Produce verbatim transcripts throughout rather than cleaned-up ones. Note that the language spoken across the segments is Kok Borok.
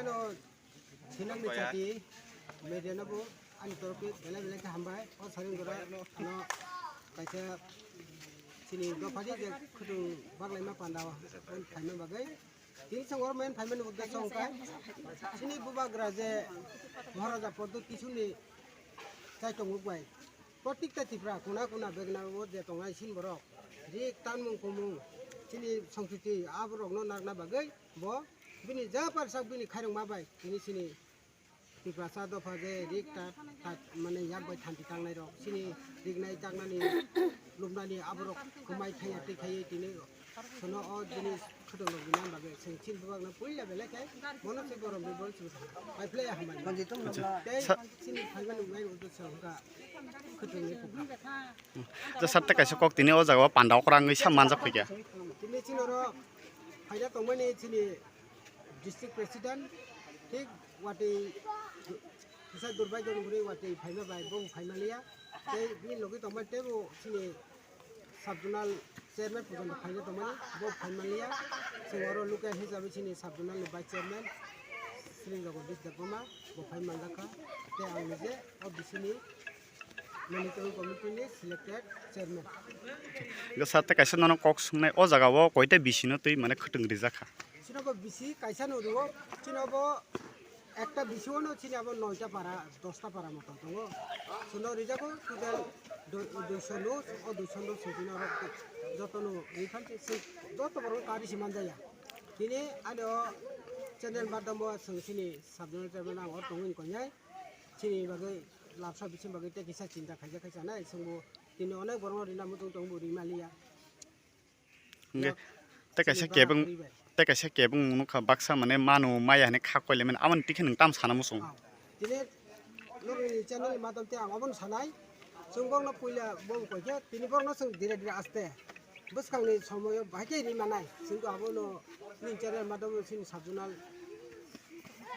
Ano sinang ni chati media no bo ani torof khe belai belai khe hambai. O saring gora ano kaisa chini dopha di je khutung baglai ma panda o phaima bagwi. Tini chwng oro main phaimani uddesho wngkha chini bubagra je Maharaja Pradyut Kishore ni chaitung rok bai. Protikta Tripura kuna kuna begna o je tongnai sin borok rik tanmung kumung chini songsuti aborokno narwkna bagwi bo bini ja parsak bini khairokma bai tini chini Tiprasa dopha je rik ta, ta mane yak bai thanti tangnai rok chini riknai taknani lubnani aborok kwmai thaiya twi khaiwi tini sono o bini khutung rok bini bagwi chwng chini bubakno puila belai khe bono se borom bai bol chwng thang pai phlai hambai tei chini phaimani uddesho wngkha. Jasa tei kaisa kok tini o jaga o panda okra wngwi sa manjak phaikha. Tini chini oro phaina tongmani chini district president thik watwi kisa durbai dong guri watwi phaima bai bo phaima liya. Tei bini logi tongmani teibo chini sub zonal chairman porjonto phaina tongmani bo phaima liya. Chwng oro local hisabe chini sub zonal ni vice chairman Sri Jagadish Debbarma bo phai manjakha. Tei ang nije o bisini Monitoring Committee ni selected chairman. Hingke sir, tei kaisa nono kok swngnai, o jaga o koita bisi no twi mane khwtwng rijak kha? Chinobo bisi kaisa no rwo, chinobo ekta bisi o no chini abo noita para, dosta para motom tongo. Chwngno rijago total dui, duiso no, o duiso no songchino rok joto no ri phan se, se joto borok kari se manjaya. Tini ani o channel madhyamo chwng chini sub zonal chairman ang o tongwi koinai. Chini bagwi labsa bising bagwi tei kisa chinta khaijak khe chanai, chwngbo tini onek borokno rina muchung tongo, bo rima liya. Hingke tei kaisa kebeng, tei kaisa kebeng nukha baksa mane manu maya hinui kha koile mani, aboni tikhe nwng tamo sana muchung? Ah, tini nokni channel ni madhyam tei ang obono sanai, chwng borokno puila bo wng koi khe tini borokno chwng dire dire aste bwskangni somoyo bahai khe ri manai, chwng abono nini channel madhyam chini sub zonal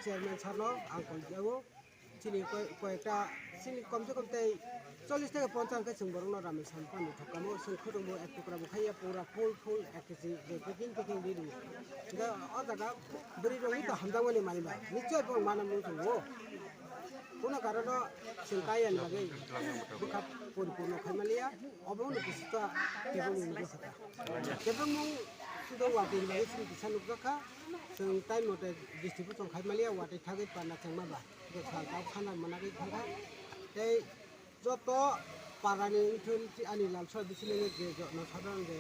chairman sir no ang koi jago. Chini koi-, koyekta chini komse kom tei chollish theke ponchash hwnkhe chwng borokno ramwi san pano thokamo chwng khutungbo ek tukra bo khaiya pura full full ek kg de packing packing de rwo. Hwnkhe o jaga bwrwi rokni to hamjakmani manwi ba nichoi bo mana mung tongo. Kono karono chwng kaiya ni bagwi bwkha poriporno khaimaliya obo hwnwi kisa kebo mung bwsaka. Kebo mung sudo watwi ni bagwi chwng kisa nukjakha chwng time mote distribution khaimaliya watwi thagwi panna chengma ba. Bwsal kok sana managwi thangkha. Tei joto parani wngthun ani lamsa bisini je jono sadharani je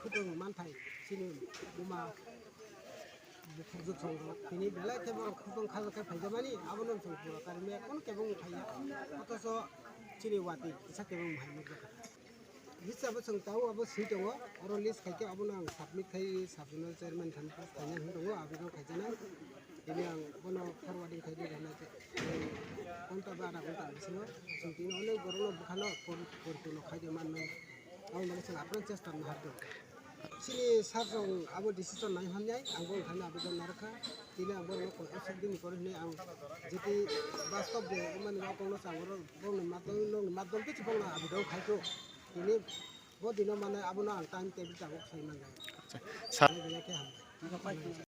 khutong manthai chini buma bukhukjwk songrok tini belai khe borok khutong khajakhe phaijakmani abono chwng pura karimaya kono kebo wng phaiya. Otoso chini watwi kisa kebo wng hai nukjakha. List abo chwng tabuk abo swi tongo, oro list khaikhe abono ang submit khai sub zonal chairman thani post khaina hinwi tongo, aboni kaijaknai. Tini ang bono forwarding khai di rwna khe, ghonta ba adha ghonta bisingo chwng tini onek borokno bwkhano pori-, poriporno khai di manwi. Aboni bagwi chwng aphano chesta nahar tongo. Chini sir rok abo decision nai hwnwi ang bo thani abejon narwkha. Tini ang borokno koi aswk dini kori hwnwi ang jeti bastob de wngmani bo kongno chang oro borokni madhyam, nokni madhyam khe chwng bongno abejon khai kho. Tini bo dino mane abono ang time table tabuk sai manjak. Sir. Belai khe hambai.